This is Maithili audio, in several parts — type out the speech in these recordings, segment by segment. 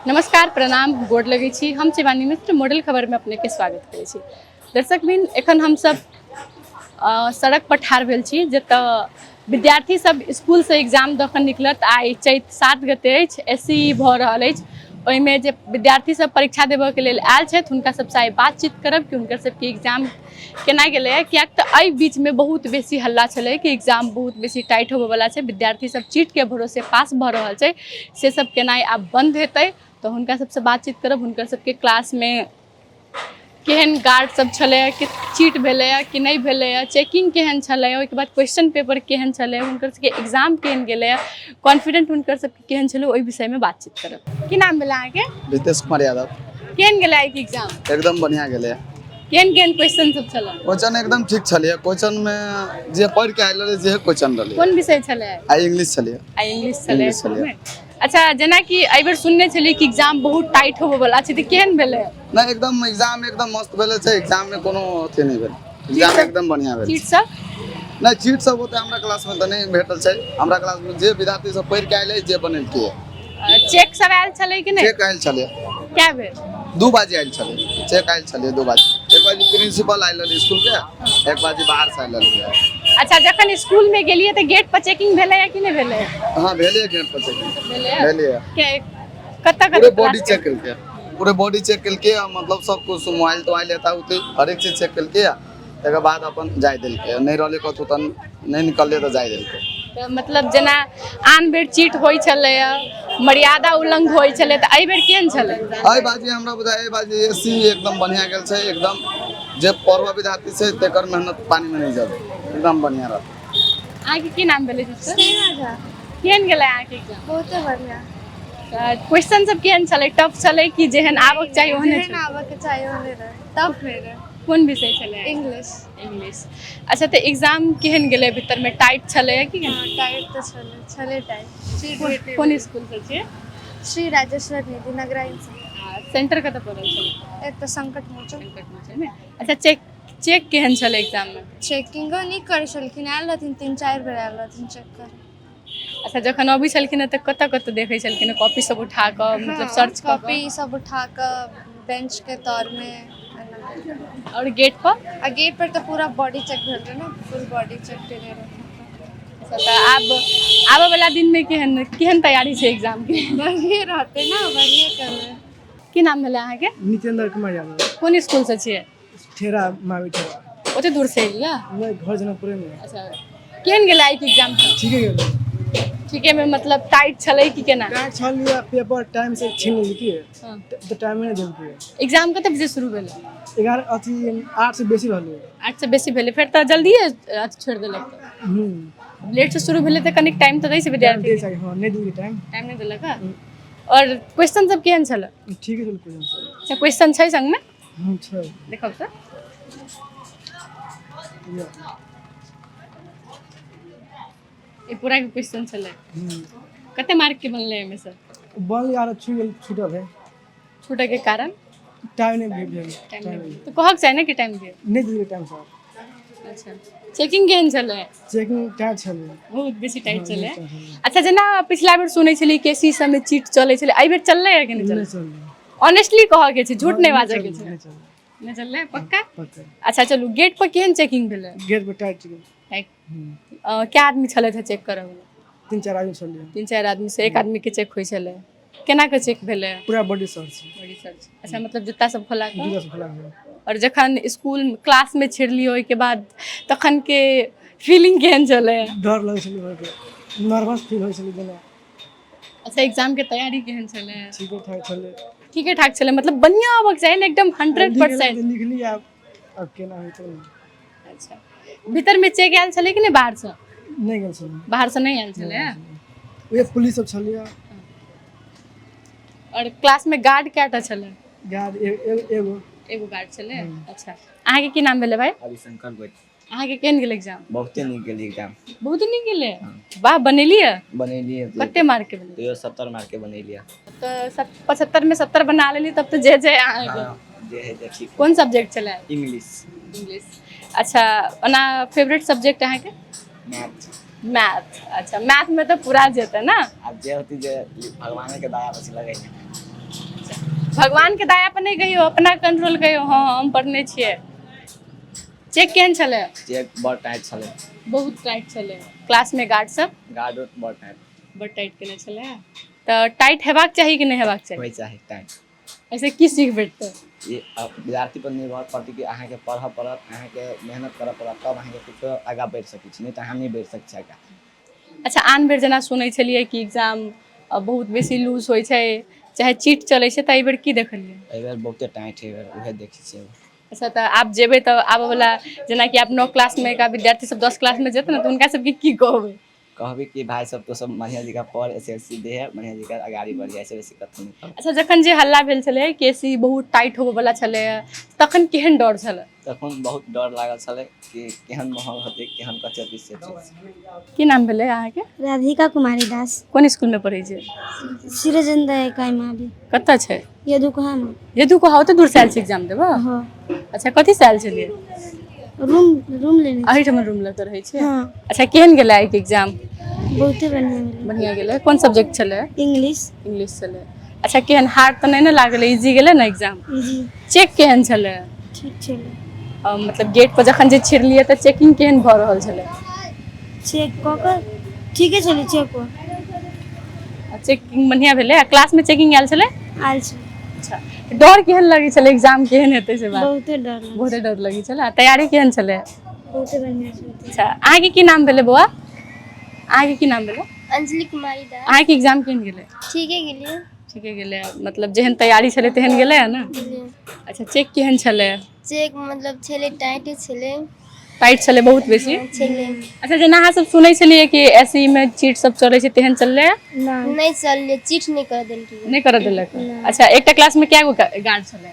नमस्कार, प्रणाम, गोर लगै छी। हम शिवानी मिश्र, मॉडल खबरमे अपनेके स्वागत करै छी। दर्शक बिन, एखन हमसब सड़क पर ठाढ़ भेल छी, जतऽ विद्यार्थी सब स्कूलसँ एग्जाम दऽ कऽ निकलत। आइ चैत 7 गते अछि, एस सी ई भऽ रहल अछि। ओहिमे जे विद्यार्थी सब परीक्षा देबऽके लेल आयल छथि, हुनका सबसँ आइ बातचीत करब कि हुनकर सबके एग्जाम केना गेलैए। किएक तऽ एहि बीचमे बहुत बेसी हल्ला छलै कि एग्जाम बहुत बेसी टाइट होबऽवला छै, विद्यार्थी सब चीटके भरोसे पास भऽ रहल छै, से सब केनाइ आब बन्द हेतै। तऽ हुनका सबसँ बातचीत करब, हुनकर सबके क्लासमे केहन गार्ड सब छलै, कि चीट भेलैए कि नहि भेलैए, चेकिंग केहन छलै, ओहिके बाद क्वेश्चन पेपर केहन छलै, हुनकर सबके एग्जाम केहन गेलैए, कॉन्फिडेंट हुनकर सबके केहन छलै, ओहि विषयमे बातचीत करब। की नाम भेलै अहाँके? रितेश कुमार यादव। केहन गेलै आइके एग्जाम? एकदम बढ़िया गेलै। केहन केहन क्वेश्चन सब छलै? क्वेश्चन एकदम ठीक छलै। क्वेश्चन मे जे पढ़ के आयल रहै, जे क्वेश्चन रहलै। कोन विषय छलै? आ इंग्लिश छलै। आ इंग्लिश छलै? इंग्लिश छलै। अच्छा, जेनाकि एहिबेर सुनने छलियै कि एग्जाम बहुत टाइट होबऽ वाला छै, तऽ केहन भेलै? नहि, एकदम एग्जाम एकदम मस्त भेलै छै। एग्जाम मे कोनो अथी नहि भेल, एग्जाम एकदम बढ़िया भेल। चीट सब? नहि, चीट सब ओते हमरा क्लास मे तऽ नहि भेटल छै। हमरा क्लास मे जे विद्यार्थी सब पढ़ के आयल जे बनेलकै। चेक सब आयल छलै कि नहि? चेक आयल छलै। कए बेर? 2 बाजे आयल छलै। चेक आयल छलै 2 बाजे। 1 बाजे प्रिंसिपल आयल रहलै स्कूल के, 1 बाजे बाहर से आयल रहलै। अच्छा, जखन स्कूल में गेलियै तऽ गेट पर चेकिंग भेलै या कि नहि भेलै? हाँ, भेलै, गेट पर चेकिंग भेलै? भेलै। कतऽ पूरे कतऽ? बॉडी चेक केलकै, पूरे बॉडी चेक केलकै आ मतलब सब कुछ, मोबाइल तोबाइल एता उते हरेक चीज चेक केलकै आ तकर बाद अपन जाय देलकै। नहि रहलै कतहु तऽ नहि निकललै तऽ जाय देलकै। तऽ मतलब जेना आन बेर चीट होइ छलैए, मर्यादा उल्लंघन होइ छलै, तऽ एहि बेर केहन छलै? एहि बाजी हमरा बुझाइ एहि बाजी ए सी एकदम बढ़िया गेल छै। एकदम जे पढ़वा विद्यार्थी छै, तेकर मेहनत पानी में नहीं जाবে, एकदम बढ़िया रहतै। अहाँके की नाम भेलै सिस्टर? स्नेहा झा। केहन गेलै अहाँके एग्जाम? बहुते बढ़िया। क्वेश्चन सब केहन छलै? टफ छलै कि जेहन आबक चाही ओहने जेहन छलै? आबऽ के चाही ओहने रहै, टफ नहि रहै। कोन विषय छलै? इंग्लिश। इंग्लिश। अच्छा, तऽ एग्जाम केहन गेलै? भीतरमे टाइट छलै कि? हँ, टाइट तऽ छलै, छलै टाइट। चीट वीट नहि कोन भेलै। स्कूल से छियै? श्री राजेश्वर निधि नगरा। आ सेंटर कतऽ पड़ल छलै? एतऽ संकट मोचन। संकट मोचनमे। अच्छा, चेक चेक केहन छलै एग्जाममे? चेकिंगो नीक करै छलखिन। आयल रहथिन, 3-4 बेर आयल रहथिन चेक करे। अच्छा, जखन अबै छलखिन तऽ कतऽ कतऽ देखै छलखिन? कॉपी सब उठा कऽ, मतलब सर्च कऽ कऽ? कॉपी सब उठा कऽ, बेंच के तर मे एना। आओर गेट पर? आ गेट पर तऽ पूरा बॉडी चेक भेल रहै ने, फुल बॉडी चेक केने रहथिन। अच्छा, तऽ आब आबऽ वाला दिनमे केहन केहन तैयारी छै एग्जामके? बढ़िए रहतै ने, बढ़िए करबै। की नाम भेलै अहाँके? नितेंद्र कुमार यादव। कोन स्कूलसँ छियै? ठेरा महावीर ठेरा। ओते दूर से एलियै? नहि, घर जनकपुरेमे। अच्छा, केहन गेलै आइके एग्जाम सब? ठीके गेलै। ठीके मे मतलब टाइट छलै कि केना? टाइट छल, पेपर टाइम से छीन लेलकै। तऽ टाइमे नहि देलकै। एग्जाम कते बजे शुरू भेलै? 11, अथी 8 से बेसी रहलै। 8 से बेसी भेलै, फेर तऽ जल्दिए अथी छोड़ि देलक तऽ। लेट से शुरू भेलै तऽ कनिक टाइम तऽ दै छै विद्यार्थी। चाही, हँ, नहि देलकै टाइम। टाइम नहि देलक। हँ, आओर क्वेश्चन सब केहन छलै? ठीके छल क्वेश्चन सब। अच्छा, क्वेश्चन छै संगमे? हँ, छै। देखब तऽ। ई पूरा के क्वेश्चन छलै। कते मार्क के बनलै एहिमे से? बनल आर छूट गेल, छूटल है। छूटै के कारण? टाइम नहि भेल। टाइम नहि तऽ कहक चाही ने कि टाइम दियौ। नहि देलकै टाइम सर। अच्छा, चेकिंग केहन छलै? चेकिंग टाइट छलै। बहुत बेसी टाइट छलै। अच्छा, जेना पिछला बेर सुनै छलियै केसी सबमे चीट चलै छलै, एहि बेर चललै या कि नहि? नहि चललै? चललै। ऑनेस्टली कहऽ के छै, झूठ नहि बाजऽ के छै। नहि चललै। नहि चललै, पक्का? पक्का। अच्छा चलू, गेट पर केहन चेकिंग भेलै? गेट पर टाइट छलै। टाइट। कै आदमी छलथि हे चेक करऽ वला? 3-4 आदमी छलियै। 3-4 आदमी से एक आदमी के चेक होइ छलै। केना के चेक भेलै? पूरा बॉडी सर्च। Body search. अच्छा, मतलब जूता सब खोला कऽ? जूता सब खोला कऽ। आओर जखन स्कूल क्लास मे छिड़लियै, ओहिके बाद तखन के फीलिंग केहन छलै? डर लगै छलै घरके, नर्वस फील होइ छलै जेना। अच्छा, एग्जाम के तैयारी केहन छलै? ठीके ठाक छलै। ठीके ठाक छलै, मतलब बढ़िआँ होबक चाही ने, एकदम 100%। लिखली, आब आब केना होइत। अच्छा, भीतरमे चेक आयल छलै कि नहि बाहरसँ? नहि गेल छलै। बाहरसँ नहि आयल छलै? उहे पुलिस सब छलै। आओर क्लासमे गार्ड कएटा छलै? गार्ड एगो। एगो गार्ड छलै। अच्छा, अहाँके की नाम भेलै भाइ? रविशंकर गोयत। अहाँके केहन गेल एग्जाम? बहुते नीक गेल एग्जाम। बहुत नीक गेलै, वाह! बनेलियै? बनेलियै। कते मार्क के बनेलियै? तैयो 70 मार्क के बनेलियै। तऽ 75 मे 70 बना लेली, तब तऽ जे जे अहाँके। हँ, जे है जे ठीक। कोन सब्जेक्ट छलै? इंग्लिश। इंग्लिश। अच्छा, ओना फेवरेट सब्जेक्ट अहाँके? मैथ। मैथ। अच्छा, मैथमे तऽ पूरा जेतै ने? आब जे होती, जे भगवाने के दया बस लगे। भगवान के दया पर नहि कहियौ, अपना कंट्रोल कहियौ। हँ, हम पढ़ने छियै। चेक केहन छलै? चेक बड़ टाइट छलै। बहुत टाइट छलै। क्लासमे गार्ड सब? गार्डो बड़ टाइट। बड़ टाइट केने छलै। तऽ टाइट हेबाक चाही कि नहि हेबाक चाही? होइ चाही टाइट। ऐसे की सीख भेटतै? ई अब विद्यार्थी पर निर्भर पड़तै कि अहाँके पढ़ऽ पड़त, अहाँके मेहनत करऽ पड़त, तब अहाँके कुछो आगाँ बढ़ि सकै छी, नहि तऽ अहाँ नहि बढ़ि सकै छी आगाँ। अच्छा, आन बेर जेना सुनै छलियै कि एग्जाम बहुत बेसी लूज होइ छै, चाहे चीट चलै छै, तऽ एहि बेर की देखलियै? एहि बेर बहुते टाइट है, एहि बेर उएह देखै छियै। अच्छा, तऽ आब जेबै तऽ आबऽवला, जेनाकि आब 9 क्लासमे का विद्यार्थी सब 10 क्लासमे जेतै ने, तऽ हुनका सबके की कहबै? कहबै कि भाइ सब तो सब बढ़िआँ जकाँ पढ़, एसएससी दे है, बढ़िआँ जकाँ अगाड़ी बढ़ि जाइ छै, बेसी कथी नहि कहबै। अच्छा, जखन जे हल्ला भेल छलै कि एसी बहुत टाइट होबऽवला छलै, तखन केहन डर छलै? तखन बहुत डर लागल छलै कि केहन माहौल होतै, केहन कथी होतै, से चीज। की नाम भेलै अहाँके? राधिका कुमारी दास। कोन स्कूलमे पढ़ै छियै? सिरजंदा इकाई अभी। कतऽ छै? यदुकहामे। यदु कहा, ओते दूर से आयल छी एग्जाम देबऽ? हाँ। अच्छा, कथी से आयल छलियै? रूम रूम लेने। एहिठाम रूम लऽ कऽ रहै छियै? हाँ। अच्छा, केहन गेलै आइके एग्जाम? बहुते बढ़िया भेलै। बढ़िआँ गेलै। कोन सब्जेक्ट छलै? इंग्लिश। इंग्लिश छलै। अच्छा, केहन, हार्ड तऽ नहि ने लागलै? इजी गेलै ने एग्जाम? इजी। चेक केहन छलै? ठीक छलै। मतलब गेट पर जखन जे छिड़लियै तऽ चेकिंग केहन भऽ रहल छलै? चेक कऽ कऽ ठीके छलै चेक। चेकिंग बढ़िआँ भेलै। आ क्लासमे चेकिंग आयल छलै? आयल छलै। अच्छा, डर केहन लगै छलै, एग्जाम केहन हेतै से बात? बहुते डर लागै। बहुते डर लगै छलै। आ तैयारी केहन छलै? बहुते बढ़िया छलै। अच्छा, अहाँके की नाम भेलै बौआ? अहाँके की नाम भेलै? अंजलि कुमारी दास। अहाँके एग्जाम केहन गेलै? ठीके गेलियै। ठीके गेलै, मतलब जेहन तैयारी छलै तेहन गेलै है ने? गेलियै। अच्छा, चेक केहन छलै? चेक मतलब छलै, टाइटे छलै। टाइट छलै बहुत बेसी? छलै। अच्छा, जेना अहाँ सब सुनै छलियै कि एसई मे चीट सब चलै छै, तेहन चललै? नहि। नहि चललै, चीट नहि कर देलकै। नहि करऽ देलक। अच्छा, एकटा क्लास मे कए गो गार्ड छलै?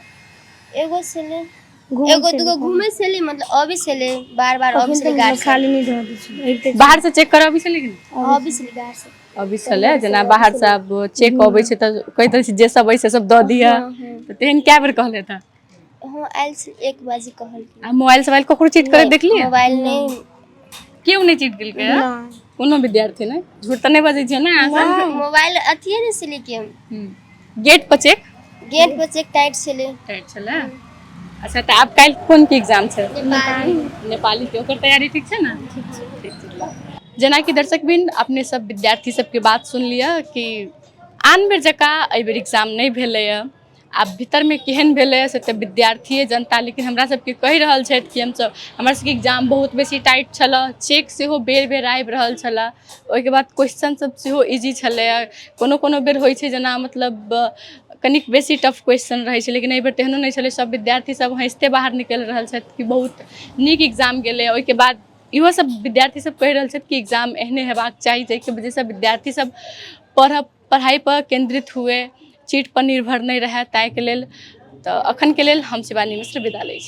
एगो छलै। घूमै एगो छलै। दूगो घूमै छलै, मतलब अबै छलै, बार बार अबै अखन छलै तक गार्ड। खाली नहि धऽ दै छै अबिते। बाहर से चेक करऽ अबै छलै कि नहि? अबै छलै गार्ड सब। अबै छलै। जेना बाहर से आब चेक अबै छै तऽ कहि दै छै जे सब अइ से सब दऽ दिअ, तऽ तेहन कए बेर कहले तऽ? हँ, आयल छलै, एक बाजी कहलखिन। आ मोबाइल सोबाइल ककरो चीट करैत देखलियै? मोबाइल नहि। केओ नहि चीट केलकै हँ? नहि। कोनो विद्यार्थी नहि? झूठ तऽ नहि बजै छियै ने अहाँ सब? मोबाइल अथिए नहि छलै के। गेट पर चेक? गेट पर चेक टाइट छलै। टाइट छलै। अच्छा, तऽ आब काल्हि कोन के एग्जाम छै? नेपाली। नेपाली के। ओकर तैयारी ठीक छै ने? ठीक छै, ठीक छै। जेनाकि दर्शक बिन, अपने सब विद्यार्थी सबके बात सुन लिअ कि आन बेर जकाँ एहिबेर एग्जाम नहि भेलैए। आब भीतरमे केहन भेलैए से तऽ विद्यार्थीए जनता, लेकिन हमरा सबके कहि रहल छथि कि हमसब, हमरा सबके एग्जाम बहुत बेसी टाइट छलऽ, चेक सेहो बेर बेर आबि रहल छलऽ, ओहिके बाद क्वेश्चन सब सेहो इजी छलैए। कोनो कोनो बेर होइ छै जेना मतलब कनिक बेसी टफ क्वेश्चन रहै छै, लेकिन एहिबेर तेहनो नहि छलै। सब विद्यार्थी सब हँसिते बाहर निकलि रहल छथि कि बहुत नीक एग्जाम गेलै। ओहिके बाद इहो सब विद्यार्थी सब कहि रहल छथि कि एग्जाम एहने हेबाक चाही, जाहिके वजहसँ विद्यार्थी सब पढ़ाइ पर केन्द्रित हुए, चीट पर निर्भर नहि रहए। ताहिके लेल तऽ अखनके लेल हम शिवानी मिश्र विदा लै छी।